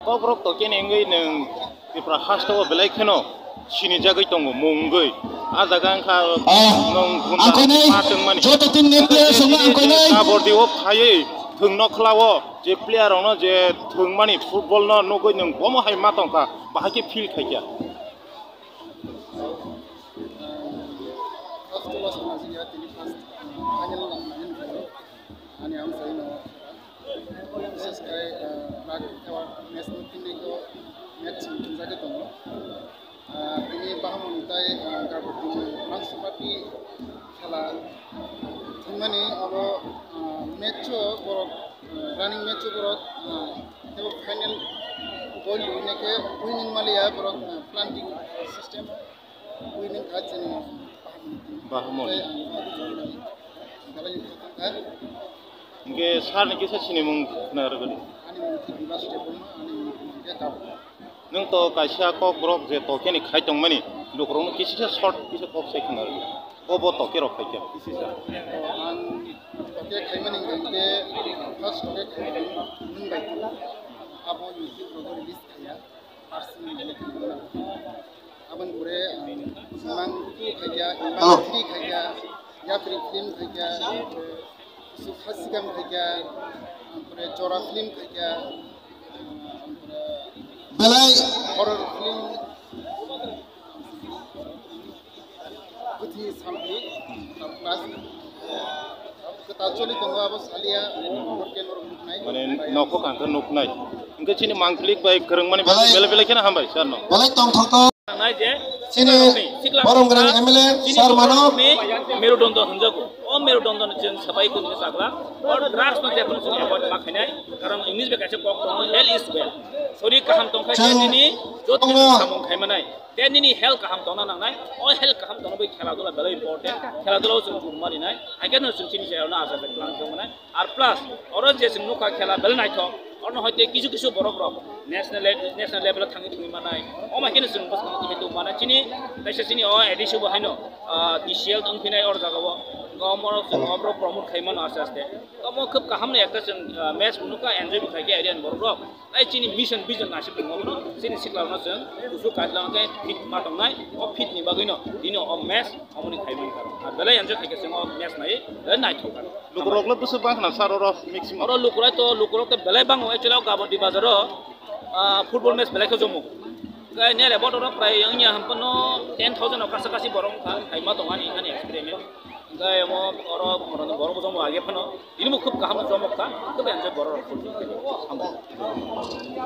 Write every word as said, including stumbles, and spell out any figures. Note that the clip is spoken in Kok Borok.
Bokrok to kene wngwi nwng Tripura hasteo belai kheno sinijagwi tongo mungwi. A jaga wngkha Ah, nwng ang koinai, patwngmani. Joto team ni player songno ang koinai. Kabordi o phaiwi thwngno khlao je player rokno je thwngmani football no nugwi nwng bomo hai ma tongkha, bahai khe feel khaikha. First class na sing ya, tini first, uh, final lang na hin khayo. Ani ang sai no. Bises khai, uh, bak award match ni tini ko match sing jage tongo. Uh, tini Bahamoni tai, uh, Garbati Mansupati khela thwngmani abo, uh, match o borok, uh, running match o borok, uh, tebo final goal winning khe winning maliya borok, uh, planting system. Buini kha chini Bahamoni. Bahamoni. Tei ang Bahamoni. Dalai ni kha. Hingke sir ni kisa sinimung khna rwgwdi. Ani mung khe Bibas Debbarma, ani mung khe Gabra. Nwng to kaisa kok borok je tokhe ni khai tongmani, lukurokno kisisa short kisa kok sai khna rwgwdi. Bo bo tokhe rok khai khe kisisa. Ang tokhe khaimani hingke first tokhe khaimani nwng bai. Abo YouTube rogo release khaiya. Aboni pore, um, Mang two khaikya, Mang three khaikya, Yapri film khaikya, Sukha Sikam khaikya, ampore Jora film khaikya, ampore belai horror film, Kuthi Sampli, plus Kwtal choli tongo abo salia, borke norok nuknai. Mane nokho kangkhe nuknai. Hingke chini mangpili bai kwrwngmani belai, belai belai kheno hambai sir no. Belai tongthok to. Nai je, chini sikla borong rang M L A chini sir mano. Merudondo hwnjago. O merudondo ni chwng sabai kun ni sakla. O drugs no jephuru chwng avoid ma khainai. Karon English bai kaisa kok tongo, health is wealth. Sori kaham tongkha chwng nini joto tongo. Samung khaimanai. Tei nini health kaham tongna nangnai, o health kaham tongna bai khela dula belai important, khela dula o chwng juruma rinai, haikhe no chwng chini chayarno acha acha klang tongmanai. Ar plus, oro je chwng nukha khela belai naithok, oro no hoite kisu kisu borok rok national le-, national level o thangwi thangwi manai, o ma kheno chwng bwskang tongwi tongmanai, chini, kaisa chini o A D C bo haino, ah, D C L tong phinai or jaga o, o morok chwng o borok promote khai mano aste aste. Omo khub kaham ni ekta chwng, ah, match bo nukha, enjoy bo khaikhe area ni borok rok. Ai chini mission vision naisik tongo bono, chini sikla no chwng kusu kaitlang khe fit ma tongnai, o fit ni bagwi no tini o match omoni khai mani karo. Ar belai enjoy khaikhe chwng o match nai, belai naithok karo. Lukurok le bwswk bang khna sir oro mixing. Oro lukurai to, lukurok to belai bango, actually o Gabodi bazar o, ah, football match belai khe jomo. Kai nere bodo rok prai wngya hampano ten thousand o kasa kasi borok khai ma tong ani, ani experiment. Hingke omo oro borok, borok bo jomo age phano. Tini bo khub kaham jomo kha, khub enjoy borok rok. Hambai.